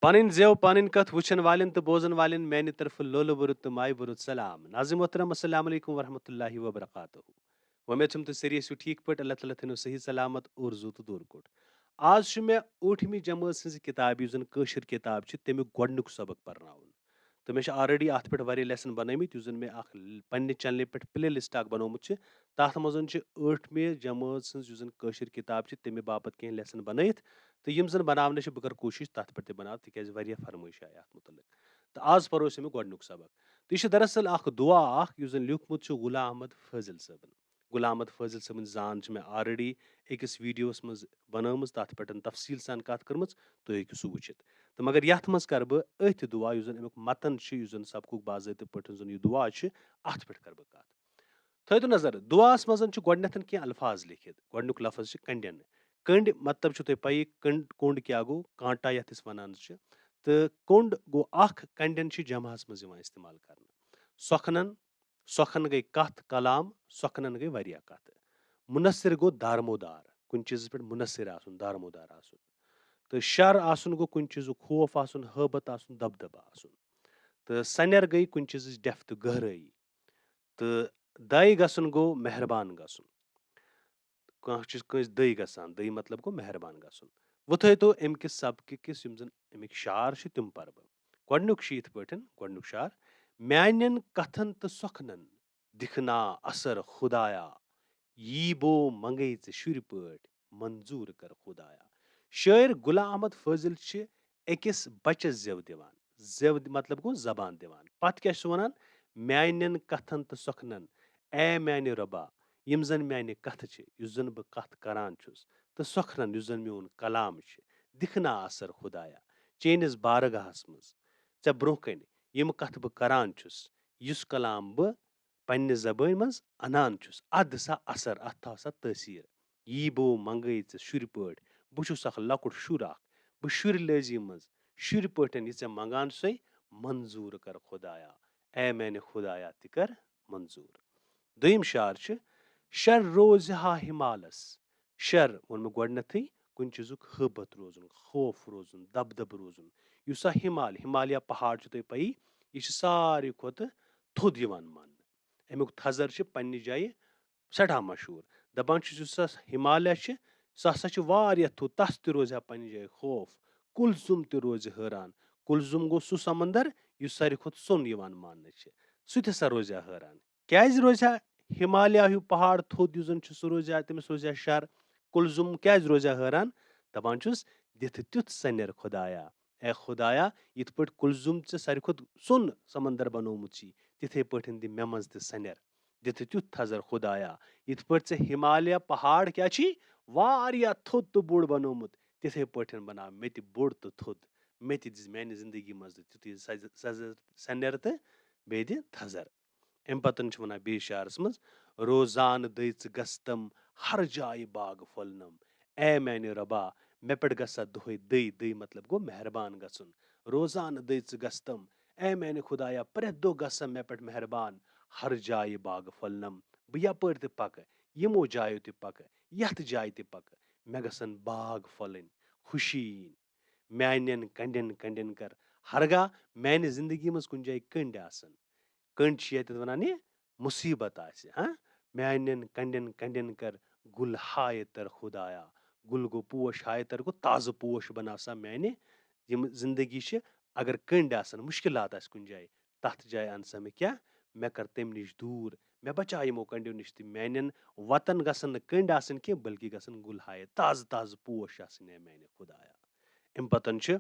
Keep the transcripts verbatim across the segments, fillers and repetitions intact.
پنٕنۍ زٮ۪و، پنٕنۍ کتھ وٕچھن والٮ۪ن تہٕ بوزن والٮ۪ن میانہِ طرفہٕ لولہٕ بوٚرُت تہٕ مایہِ بوٚرُت سلام۔ ناظرین محترم، السلام علیکم ورحمۃ اللہ وبرکاتہ۔ وۄمید چھم تُہۍ سٲری ٲسِو ٹھیٖک پٲٹھۍ، اللہ تعالیٰ تھٲینو صحیح سلامت اور زُو تہٕ دوٗر کوٚٹ۔ آز چھُ مےٚ ٲٹھمہِ جمٲژ ہٕنٛز کِتاب، یُس زن کٲشِر کِتاب چھِ، تَمیُک گۄڈٕنیُک سبق پرناوُن۔ تہٕ مےٚ چھِ already اَتھ پٮ۪ٹھ واریاہ lesson بنٲومٕتۍ، یُس زن مےٚ اکھ ل-، پننہِ channelہِ پٮ۪ٹھ playlist اکھ بنوومُت چھُ۔ تَتھ منٛز چھِ ٲٹھمہِ جمٲژ ہٕنٛز یُس زن کٲشِر کِتاب چھِ، تَمہِ باپتھ کینٛہہ lesson بنٲیِتھ۔ تہٕ یِم زن بناونٕچ چھِ، بہٕ کرٕ کوٗشِش تَتھ پٮ۪ٹھ تہِ بناو، تِکیازِ واریاہ فرمٲیش آیہِ اَتھ مُتعلق۔ تہٕ آز پرو أسۍ اَمیُک گۄڈٕنیُک سبق۔ تہٕ یہِ چھُ دراصل اکھ دُعا اکھ، یُس زن لیوٗکھمُت چھُ غلام احمد فٲضل صٲبن۔ غلام احمد فٲضل صٲبٕنۍ زان چھِ مےٚ already أکِس videoس منٛز بنٲومٕژ، تَتھ پٮ۪ٹھ تفصیٖل سان کَتھ کٔرمٕژ، تُہۍ ہیٚکِو سُہ وٕچھِتھ۔ تہٕ مگر یَتھ منٛز کَرٕ بہٕ أتھۍ دُعا، یُس زَن اَمیُک مَتَن چھُ، یُس زَن سبقُک باضٲبطہٕ پٲٹھۍ زَن یہِ دُعا چھُ، اَتھ پٮ۪ٹھ کَرٕ بہٕ کَتھ۔ تھٲیِو نظر، دُعاہَس منٛز چھِ گۄڈٕنٮ۪تھ کینٛہہ الفاظ لیکھِتھ۔ گۄڈٕنیُک لفظ چھِ کنڈٮ۪ن۔ کنڈ مطلب چھُ تۄہہِ پَیی، کنڈ، کنڈ کیٛاہ گوٚو، کانٹا یَتھ أسۍ وَنان چھِ۔ تہٕ کنڈ گوٚو اَکھ، کنڈٮ۪ن چھِ جمعہَس منٛز یِوان استعمال کرنہٕ۔ سۄکھنَن، سۄکھن گٔے کتھ، کلام، سۄکھنن گٔے واریاہ کتھٕ۔ منصر گوٚو دارمودار، کُنہِ چیٖزس پٮ۪ٹھ منصر آسُن، دارمودار آسُن۔ تہٕ شر آسُن گوٚو کُنہِ چیٖزُک خوف آسُن، ہٲبت آسُن، دبدبہٕ آسُن۔ تہٕ سنیر گٔے کُنہِ چیٖزٕچ ڈٮ۪پھ تہٕ گہرٲیی۔ تہٕ دَے گژھُن گوٚو مہربان گژھُن۔ کانٛہہ چھُ کٲنٛسہِ دٔے گژھان، دٔے مطلب گوٚو مہربان گژھُن۔ وۄنۍ تھٲیتو اَمہِ کِس سبقہٕ کِس یِم زَن اَمِکۍ شعر چھِ، تِم پَرٕ بہٕ۔ گۄڈٕنیُک چھُ یِتھ پٲٹھۍ، گۄڈٕنیُک شعر، میٛانٮ۪ن کتھن تہٕ سۄکھنن دِکھ نا اثر خدایا، یی بو منگے ژٕ شُرۍ پٲٹھۍ، منظوٗر کر خدایا۔ شٲعر غلام احمد فٲضل چھِ أکِس بچس زٮ۪و دِوان۔ زٮ۪و دِ-، مطلب گوٚو زبان دِوان۔ پتہٕ کیٛاہ چھُ سُہ وَنان؟ میٛانٮ۪ن کتھن تہٕ سۄکھنن، اے میٛانہِ رۄبا، یِم زن میٛانہِ کتھٕ چھِ، یُس زن بہٕ کتھ کران چھُس، تہٕ سۄکھنن، یُس زن میون کلام چھُ، دِکھ نا اثر خدایا، چٲنِس بارگاہس منٛز، ژےٚ برونٛہہ کنہِ یِم کتھٕ بہٕ کران چھُس، یُس کلام بہٕ پننہِ زبٲنۍ منٛز انان چھُس، اتھ دِ سا اثر، اتھ تھاو سا تٲثیٖر۔ یی بو منگے ژٕ شُرۍ پٲٹھۍ، بہٕ چھُس اکھ لۄکُٹ شُر اکھ، بہٕ شُرۍ لٲزی منٛز، شُرۍ پٲٹھۍ یہِ ژےٚ منگان چھُسے، منظوٗر کر خدایا، اے میانہِ خدایا تہِ کر منظوٗر۔ دوٚیِم شعر چھُ، شر روزِ ہا ہمالس، شر ووٚن مےٚ گۄڈٕنیتھٕے، کُنہِ چیٖزُک ہٲبت روزُن، خوف روزُن، دبدبہٕ روزُن۔ یُس سا ہمال، ہمالیہ پہاڑ چھُ تۄہہِ پَیی، یہِ چھُ ساروی کھۄتہٕ تھوٚد یِوان ماننہٕ۔ اَمیُک تھزر چھُ پننہِ جایہِ سٮ۪ٹھاہ مشہوٗر۔ دَپان چھُس، یُس سا ہمالیہ چھُ، سُہ ہسا چھُ واریاہ تھوٚد، تَس تہِ روزِ ہا پننہِ جایہِ خوف۔ کُلزُم تہِ روزِ حٲران۔ کُلزُم گوٚو سُہ سمندر یُس ساروی کھۄتہٕ سوٚن یِوان ماننہٕ چھُ، سُہ تہِ ہسا روزِ ہا حٲران۔ کیازِ روزِ ہا ہمالیہ ہیوٗ پہاڑ تھوٚد یُس زن چھُ، سُہ روزِ ہا، تٔمِس روزِ ہا شر؟ کُلزُم کیازِ روزِ ہا حٲران؟ دَپان چھُس، دِتھ تیُتھ سنیر خدایا، اے خدایا، یِتھ پٲٹھۍ کُلزُم ژےٚ ساروی کھۄتہٕ سوٚن سمندر بنوومُت چھی، تِتھے پٲٹھۍ دِ مےٚ منٛز تہِ سنیر۔ دِتھ تیُتھ تھزر خدایا، یِتھ پٲٹھۍ ژےٚ ہمالیہ پہاڑ کیٛاہ چھی، واریاہ تھوٚد تہٕ بوٚڑ بنوومُت، تِتھے پٲٹھۍ بناو مےٚ تہِ بوٚڑ تہٕ تھوٚد۔ مےٚ تہِ دِ میانہِ زندگی منٛز تہِ تیُتھُے سز-، سز-، سنیر تہٕ بیٚیہِ دِ تھزر۔ اَمہِ پتہٕ چھُ وَنان بیٚیِس شعرس منٛز، روزان دٔے ژٕ گژھتم ہر جایہِ باغ پھۄلنم۔ اے میانہِ رۄبا، مےٚ پٮ۪ٹھ گژھِ سا دۄہے دٔے، دٔے مطلب گوٚو مہربان گژھُن۔ روزان دٔے ژٕ گژھتم، اے میانہِ خدایا، پرٛٮ۪تھ دۄہ گژھ سا مےٚ پٮ۪ٹھ مہربان۔ ہر جایہِ باغ پھۄلنم، بہٕ یپٲرۍ تہِ پکہٕ، یِمو جایو تہِ پکہٕ، یتھ جایہِ تہِ پکہٕ، مےٚ گژھن باغ پھۄلٕنۍ، خوشی یِنۍ۔ میانٮ۪ن کنڈٮ۪ن کنڈٮ۪ن کر، ہرگاہ میانہِ زندگی منٛز کُنہِ جایہِ کنڈۍ آسن، کنڈۍ چھِ ییٚتٮ۪تھ وَنان یہِ مُصیٖبت آسہِ، ہاں؟ میٛانٮ۪ن کنڈٮ۪ن کنڈٮ۪ن کر گُل ہایہِ تر خدایا۔ گُل گوٚو پوش، ہایہِ تر گوٚو تازٕ پوش بناو سا میٛانہِ یِم زندگی چھِ۔ اگر کنڈۍ آسن، مُشکِلات آسہِ کُنہِ جایہِ، تَتھ جایہِ اَن سا مےٚ کیٛاہ؟ مےٚ کر تَمہِ نِش دوٗر، مےٚ بچاو یِمو کنڈیو نِش۔ تہٕ میٛانٮ۪ن وَتَن گژھن نہٕ کنڈۍ آسٕنۍ کینٛہہ، بلکہِ گژھن گُل ہایہِ تازٕ تازٕ پوش آسٕنۍ، اے میٛانہِ خدایا۔ اَمہِ پتن چھِ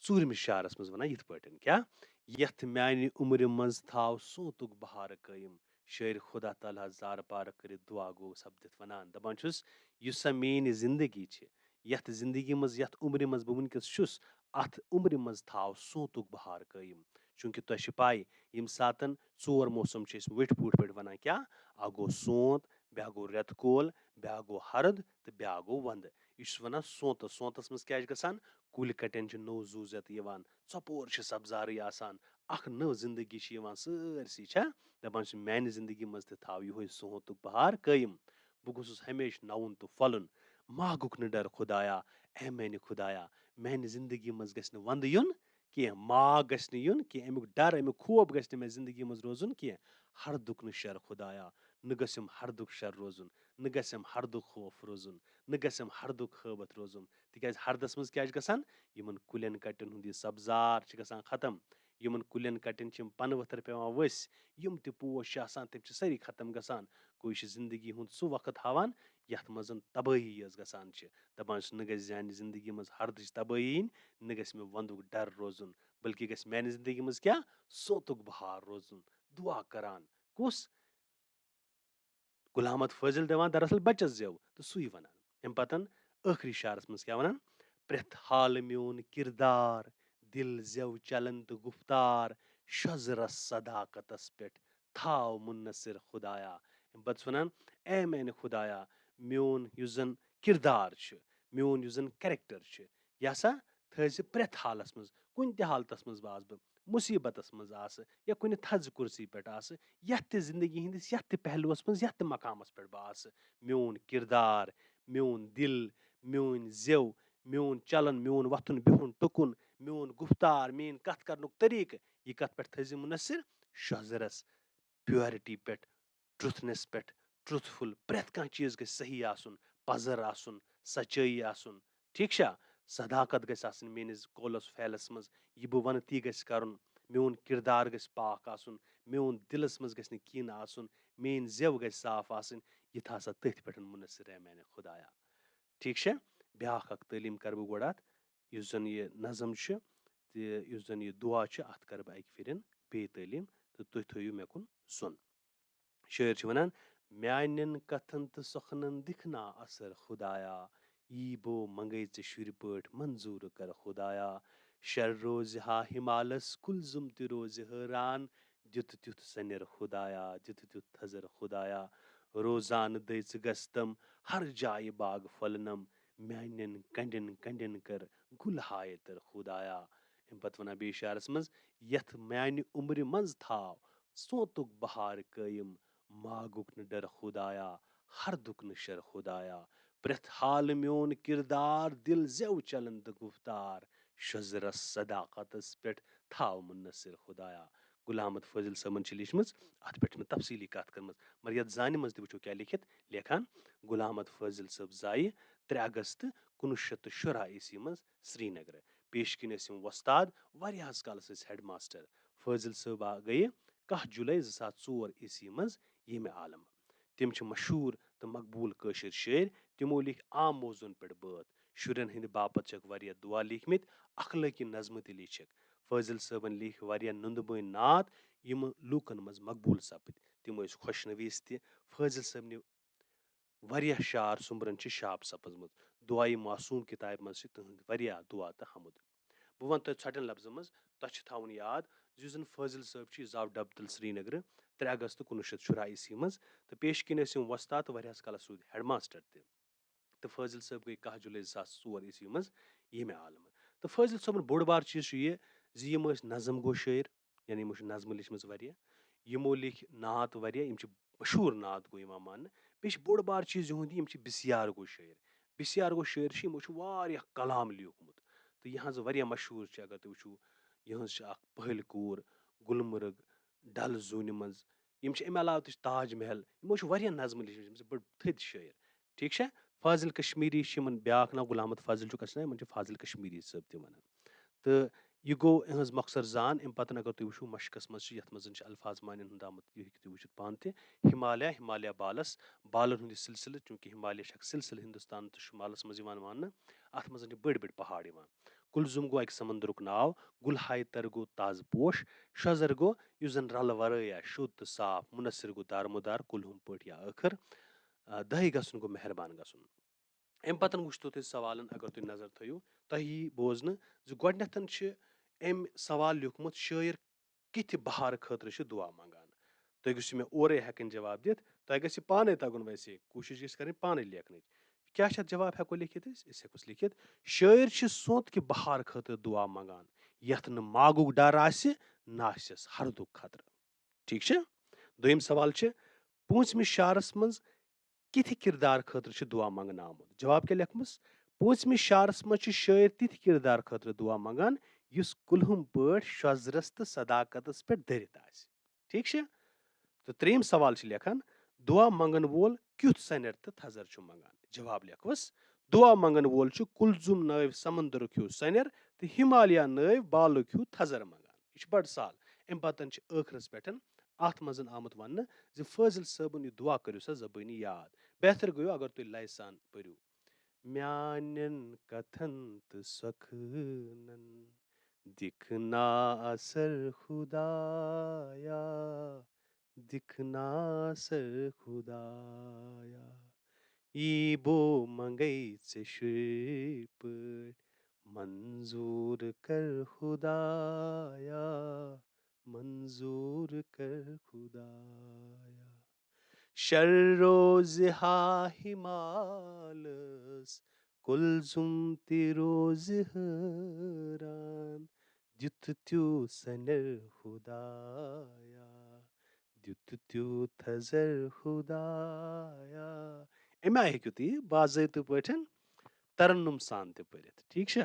ژوٗرمِس شعرس منٛز ونان یِتھ پٲٹھۍ، کیٛاہ؟ یتھ میانہِ عمرِ منٛز تھاو سونتُک بہار قٲیِم۔ شٲعر خدا تعالیٰ ہس زارٕ پار کٔرِتھ دُعا گوٚو سپدِتھ ونان، دپان چھُس، یُس سا میٲنۍ زندگی چھِ، یتھ زندگی منٛز، یتھ عمرِ منٛز بہٕ وٕنکیٚس چھُس، اتھ عمرِ منٛز تھاو سونتُک بہار قٲیِم۔ چوٗنٛکہِ تۄہہِ چھِ پاے، ییٚمہِ ساتن ژور موسم چھِ أسۍ ویٹھۍ پوٗٹھۍ پٲٹھۍ ونان، کیٛاہ؟ اکھ گوٚو سونت، بیٛاکھ گوٚو رٮ۪تہٕ کول، بیٛاکھ گوٚو ہرُد تہٕ بیٛاکھ گوٚو ونٛدٕ۔ یہِ چھُس ونان سونتس۔ سونتس منٛز کیٛاہ چھِ گژھان؟ کُلۍ کٹٮ۪ن چھِ نوٚو زُو زٮ۪تہٕ یِوان، ژۄپور چھِ سبزارٕے آسان، اکھ نٔو زندگی چھِ یِوان سٲرسٕے، چھا؟ دپان چھِ، میانہِ زندگی منٛز تہِ تھاو یِہوٚے سونتُک بہار قٲیِم۔ بہٕ گوٚژھُس ہمیشہِ نوُن تہٕ پھۄلُن۔ ماگُک نہٕ ڈر خدایا، اے میانہِ خدایا، میانہِ زندگی منٛز گژھِ نہٕ وندٕ یُن کینٛہہ، ماگ گژھِ نہٕ یُن کینٛہہ، امیُک ڈر، امیُک خوف گژھِ نہٕ مےٚ زندگی منٛز روزُن کینٛہہ۔ ہردُک نہٕ شر خدایا، نہٕ گژھم ہردُک شر روزُن، نہٕ گژھم ہردُک خوف روزُن، نہٕ گژھم ہردُک ہٲبتھ روزُن۔ تِکیازِ ہردس منٛز کیٛاہ چھُ گژھان؟ یِمن کُلٮ۪ن کٹٮ۪ن ہُنٛد یہِ سبزار چھُ گژھان ختم، یِمن کُلٮ۪ن کٹٮ۪ن چھِ یِم پنہٕ ؤتھر پٮ۪وان ؤسۍ، یِم تہِ پوش چھِ آسان تِم چھِ سٲری ختم گژھان۔ گوٚو یہِ چھِ زندگی ہُنٛد سُہ وقت ہاوان یتھ منٛز تبٲہی یٲژ گژھان چھِ۔ دپان چھِ نہٕ گژھِ زیانہِ زندگی منٛز ہردٕچ تبٲہی یِنۍ، نہٕ گژھِ مےٚ ونٛدُک ڈر روزُن، بلکہِ گژھِ میانہِ زندگی منٛز کیٛاہ؟ سونتُک بہار روزُن۔ دعا کران کُس؟ غلام احمد فٲضل دِوان دراصل بچس زٮ۪و تہٕ سُے ونان۔ امہِ پتن ٲخری شعرس منٛز کیٛاہ ونان؟ پرٛٮ۪تھ حالہٕ میون کردار، دِل زٮ۪و چلن تہٕ گفتار، شۄزرس صداقتس پٮ۪ٹھ تھاو منحصر خدایا۔ امہِ پتہٕ چھُ ونان، اے میانہِ خدایا، میون یُس زن کردار چھُ، میون یُس زن کریکٹر چھُ، یہِ ہسا تھٲے زِ پرٛٮ۪تھ حالس منٛز، کُنہِ تہِ حالتس منٛز بہٕ آسہٕ بہٕ مُصیٖبتس منٛز آسہٕ یا کُنہِ تھزِ کُرسی پٮ۪ٹھ آسہٕ، یتھ تہِ زندگی ہٕنٛدِس یتھ تہِ پہلوس منٛز، یتھ تہِ مقامس پٮ۪ٹھ بہٕ آسہٕ، میون کردار، میون دِل، میٲنۍ زٮ۪و، میون چلن، میون وۄتھُن بِہُن ٹُکُن، میون گُفتار، میٲنۍ کتھ کرنُک طریٖقہٕ، یہِ کتھ پٮ۪ٹھ تھٲے زِ منحصر؟ شۄزرس، پیورٹی پٮ۪ٹھ، ٹرٛتھنس پٮ۪ٹھ، ٹرٛتھفُل، پرٛٮ۪تھ کانٛہہ چیٖز گژھِ صحیح آسُن، پزر آسُن، سچٲیی آسُن، ٹھیٖک چھا؟ صداقت گژھِ آسٕنۍ میٲنِس قولس فعلس منٛز، یہِ بہٕ ونہٕ تی گژھِ کرُن، میون کردار گژھِ پاک آسُن، میون دِلس منٛز گژھِ نہٕ کینٛہہ آسُن، میٲنۍ زٮ۪و گژھِ صاف آسٕنۍ، یہِ تھاو سا تٔتھۍ پٮ۪ٹھ منحصر اے میانہِ خدایا۔ ٹھیٖک چھا؟ بیٛاکھ اکھ تعلیٖم کرٕ بہٕ گۄڈٕ اتھ، یُس زن یہِ نظم چھُ تہٕ یُس زن یہِ دُعا چھُ، اتھ کرٕ بہٕ اکہِ پھِرِ بیٚیہِ تعلیٖم تہٕ تُہۍ تھٲیِو مےٚ کُن ظۄن۔ شٲعر چھُ ونان، میانٮ۪ن کتھن تہٕ سۄخنن دِکھ نا اثر خدایا، یی بو منگے ژےٚ شُرۍ پٲٹھۍ منظوٗر کر خدایا۔ شر روزِ ہا ہمالس، کُلزُم تہِ روزِ حٲران، دیُت تیُتھ سنیر خدایا، دیُت تیُتھ تھزر خدایا۔ روزانہٕ دٔژ گژھتم ہر جایہِ باغ پھۄلنم، میانٮ۪ن کنڈٮ۪ن کنڈٮ۪ن کر گُل ہایتر خدایا۔ امہِ پتہٕ ونان بیٚیہِ شعرس منٛز، یتھ میانہِ عمرِ منٛز تھاو سونتُک بہار قٲیِم، ماگُک نہٕ ڈر خدایا، ہردُک نہٕ شر خدایا۔ پرٛٮ۪تھ حالہٕ میون کردار، دِل زٮ۪و چلن تہٕ گفتار، شۄزرس صداقتس پٮ۪ٹھ تھاو منحصر خدایا۔ غلام احمد فٲضل صٲبن چھِ لیٖچھمٕژ، اتھ پٮ۪ٹھ چھِ مےٚ تفصیٖلی کتھ کٔرمٕژ، مگر یتھ زانہِ منٛز تہِ وٕچھو کیٛاہ لیکھِتھ، لیکھان، غلام احمد فٲضل صٲب زایہِ ترٛےٚ اگست کُنوُہ شیٚتھ تہٕ شُراہ عیسوی منٛز سرینگرٕ۔ پیش کِنۍ ٲسۍ یِم وۄستاد، واریاہس کالس ٲسۍ ہیڈ ماسٹر۔ فٲضل صٲب آ-، گٔیہِ کاہ جُلے زٕ ساس ژور عیسوی منٛز ییٚمہِ عالمہٕ۔ تِم چھِ مشہوٗر تہٕ مقبوٗل کٲشِر شٲعر۔ تِمو لیکھۍ عام موضوعن پٮ۪ٹھ بٲتھ۔ شُرٮ۪ن ہٕنٛدِ باپتھ چھکھ واریاہ دُعا لیکھمٕتۍ، اخلٲقی نظمہٕ تہِ لیٖچھکھ۔ فٲضل صٲبن لیکھۍ واریاہ نُندٕ بٲنۍ نعت، یِم لوٗکن منٛز مقبوٗل سپٕدۍ۔ تِم ٲسۍ خۄش نویٖس تہِ۔ فٲضل صٲبنہِ واریاہ شعر سوٚمبرن چھِ شاپ سپٕزمٕژ۔ دعایہِ معصوم کتابہِ منٛز چھِ تِہنٛدۍ واریاہ دعا تہٕ حمد۔ بہٕ ونہٕ تۄہہِ ژھۄٹٮ۪ن لفظن منٛز، تۄہہِ چھُ تھاوُن یاد زِ یُس زن فٲضل صٲب چھُ، یہِ زاو ڈبہٕ تل سرینگرٕ ترٛےٚ اگست کُنوُہ شیٚتھ شُراہ عیسوی منٛز، تہٕ پیش کِنۍ ٲسۍ یِم وۄستاد تہٕ واریاہس کالس روٗدۍ ہیڈ ماسٹر تہِ۔ تہٕ فٲضل صٲب گٔے کاہ جُلے زٕ ساس ژور عیسوی منٛز ییٚمہِ عالمہٕ۔ تہٕ فٲضل صٲبُن بوٚڑ بار چیٖز چھُ یہِ زِ یِم ٲسۍ نظم گو شٲعر، یعنی یِمو چھِ نظمہٕ لیچھمٕژ واریاہ، یِمو لیکھۍ نعت واریاہ، یِم چھِ مشہوٗر نعت گو یِوان ماننہٕ۔ بیٚیہِ چھِ بوٚڑ بار چیٖز یِہُنٛد یہِ، یِم چھِ بسیار گو شٲعر۔ بسیار گو شٲعر چھِ، یِمو چھُ واریاہ کلام لیوٗکھمُت۔ تہٕ یِہٕنٛز واریاہ مشہوٗر چھِ، اگر تُہۍ وٕچھِو، یِہٕنٛز چھِ اکھ پہلۍ کوٗر، گُلمرگ، ڈل زوٗنہِ منٛز۔ یِم چھِ اَمہِ علاوٕ تہِ چھِ تاج محل، یِمو چھِ واریاہ نظمہٕ لیچھمٕژ، یِم چھِ بٔڑۍ تھٔدۍ شٲعر۔ ٹھیٖک چھا؟ فاضل کشمیری چھِ یِمن بیٛاکھ ناو، غلام احمد فاضل چھُکھ اَسہِ ناو، یِمن چھِ فاضل کشمیری صٲب تہِ وَنان۔ تہٕ یہِ گوٚو یِہٕنٛز مۄخصر زان۔ اَمہِ پَتہٕ اگر تُہۍ وٕچھِو، مَشقَس منٛز چھِ، یَتھ منٛز چھِ الفاظ معنین ہُنٛد آمُت، یہِ ہیٚکِو تُہۍ وٕچھِتھ پانہٕ تہِ۔ ہمالیہ، ہمالیہ بالَس، بالَن ہُنٛد یہِ سلسلہٕ، چوٗنٛکہِ ہمالیہ چھِ اکھ سلسلہٕ ہِندُستان تہٕ شُمالَس منٛز یِوان ماننہٕ، اَتھ منٛز چھِ بٔڑۍ بٔڑۍ پہاڑ یِوان۔ کُلزُم گوٚو اَکہِ سمندرُک ناو، گُل ہایتر گوٚو تازٕ پوش، شۄزر گوٚو یُس زَن رَلہٕ وَرٲے آسہِ، شوٚد تہٕ صاف، مُنصِر گوٚو دارمُدار، کُلہُم پٲٹھۍ یا ٲخٕر، آ، دہہِ گژھُن گوٚو مہربان گژھُن۔ اَمہِ پَتَن وٕچھتو تُہۍ سوالَن، اگر تُہۍ نظر تھٲیِو، تۄہہِ یی بوزنہٕ زِ گۄڈٕنٮ۪تھ چھِ أمۍ سوال لیوٗکھمُت، شٲعر کِتھِ بہار خٲطرٕ چھِ دُعا منٛگان؟ تُہۍ گٔژھِو مےٚ اورَے ہٮ۪کٕنۍ جواب دِتھ، تۄہہِ گژھِ پانَے تَگُن ویسے، کوٗشِش گژھِ کَرٕنۍ پانَے لیکھنٕچ۔ کیٛاہ چھِ اَتھ جواب ہٮ۪کو لیکھِتھ أسۍ؟ أسۍ ہٮ۪کوس لیکھِتھ، شٲعر چھِ سونٛتہٕ کہِ بہار خٲطرٕ دُعا منٛگان، یَتھ نہٕ ماگُک ڈَر آسہِ، نہ آسٮ۪س ہردُک خطرٕ۔ ٹھیٖک چھا؟ دوٚیِم سوال چھِ، پوٗنٛژمِس شعرَس منٛز کِتھِ کِردار خٲطرٕ چھِ دُعا منٛگنہٕ آمُت؟ جواب کیٛاہ لیکھمَس؟ پوٗنٛژمِس شعرس منٛز چھِ شٲعر تِتھۍ کردار خٲطرٕ دُعا منٛگان، یُس کُلہُم پٲٹھۍ شۄزرس تہٕ صداقتس پٮ۪ٹھ دٔرِتھ آسہِ۔ ٹھیٖک چھا؟ تہٕ ترٛیٚیِم سوال چھِ لیکھان، دُعا منٛگن وول کیُتھ سنٮ۪ر تہٕ تھزر چھُ منٛگان؟ جواب لیکھوس، دُعا منٛگن وول چھُ کُلزُم نٲوۍ سمندرُک ہیوٗ سنٮ۪ر تہٕ ہمالیہ نٲوۍ بالُک ہیوٗ تھزر منٛگان۔ یہِ چھُ بڑٕ سہل۔ اَمہِ پتہٕ چھِ ٲخرس پٮ۪ٹھ اتھ منٛز آمُت وننہٕ زِ فٲضل صٲبُن یہِ دُعا کٔرِو سا زبٲنی یاد۔ بہتر گوٚو اگر تُہۍ لَیہِ سان پٔرِو۔ میانٮ۪ن کتھن تہٕ سۄکھنن دِکھ نا اثر خدایا، دِکھ نا اثر خدایا۔ یی بو منگے ژےٚ شُرۍ پٲٹھۍ منظوٗر کر خدایا، منظوٗر کر خدایا۔ شر روزِ ہا ہمالس، کُلزُم تہِ روزِ حٲران۔ دیُت تیوٗ سنٮ۪ر خدایا، دیُت تیوٗ تھزر خدایا۔ اَمہِ آیہِ ہیٚکِو تُہۍ یہِ باضٲبطہٕ پٲٹھۍ ترنُم سان تہِ پٔرِتھ۔ ٹھیٖک چھا؟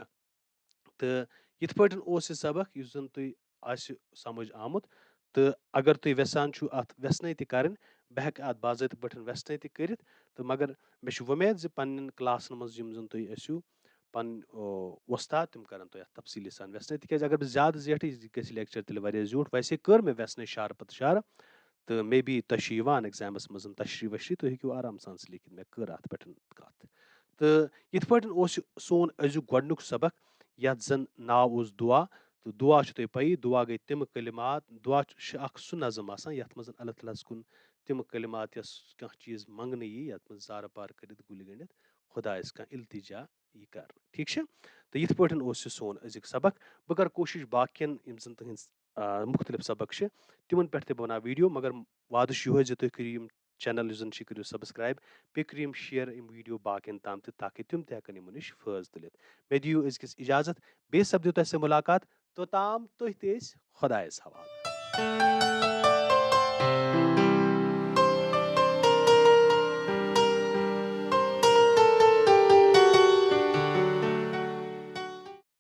تہٕ یِتھ پٲٹھۍ اوس یہِ سبق یُس زَن تُہۍ آسہِ سمجھ آمُت۔ تہٕ اگر تُہۍ یژھان چھِو اَتھ وٮ۪ژھنٲے تہِ کَرٕنۍ، بہٕ ہٮ۪کہٕ اَتھ باضٲبطہٕ پٲٹھۍ وٮ۪ژھنٲے تہِ کٔرِتھ۔ تہٕ مگر مےٚ چھِ وۄمید زِ پنٛنٮ۪ن کلاسَن منٛز یِم زَن تُہۍ ٲسِو پَنٕنۍ، او، وۄستاد، تِم کَرَن تۄہہِ اَتھ تفصیٖلی سان وٮ۪ژھنٲے، تِکیٛازِ اگر بہٕ زیادٕ زیٹھٕ، یہِ گژھِ لیکچر تیٚلہِ واریاہ زیوٗٹھ۔ ویسے کٔر مےٚ وٮ۪ژھنٲے شعرٕ پَتہٕ شعرٕ، تہٕ مے بی تۄہہِ چھُ یِوان ایگزامَس منٛز تشریح وشریح، تُہۍ ہیٚکِو آرام سان سُہ لیکھِتھ، مےٚ کٔر اَتھ پٮ۪ٹھ کَتھ۔ تہٕ یِتھ پٲٹھۍ اوس یہِ سون أزیُک گۄڈٕنیُک سبق، یَتھ زَن ناو اوس دُعا۔ تہٕ دُعا چھُ تۄہہِ پَیی، دُعا گٔے تِم کلمات، دُعا چھُ اَکھ سُہ نظم آسان، یَتھ منٛز اللہ تعالیٰ ہَس کُن تِم کلمات یا سُہ کانٛہہ چیٖز منٛگنہٕ یی، یَتھ منٛز زارٕ پار کٔرِتھ گُلہِ گٔنٛڈِتھ خۄدایَس کانٛہہ التجا یی کرنہٕ۔ ٹھیٖک چھا؟ تہٕ یِتھ پٲٹھۍ اوس یہِ سون أزیُک سبق۔ بہٕ کَرٕ کوٗشِش باقیَن یِم زَن تُہٕنٛز، آ، مُختٔلِف سبق چھِ، تِمَن پٮ۪ٹھ تہِ بَناو ویٖڈیو، مگر وعدٕ چھُ یِہوٚے زِ تُہۍ کٔرِو یِم چینل یُس زَن چھِ، یہِ کٔرِو سبسکرائب، بیٚیہِ کٔرِو یِم شیئر یِم ویٖڈیو باقیَن تام تہِ، تاکہِ تِم تہِ ہٮ۪کَن یِمَن نِش فٲیدٕ تُلِتھ۔ مےٚ دِیِو أزکِس اِجازت، بیٚیہِ سَپدِو تۄہہِ سۭتۍ مُلاقات۔ توٚتام تُہۍ تہِ أسۍ خۄدایَس حوالہٕ۔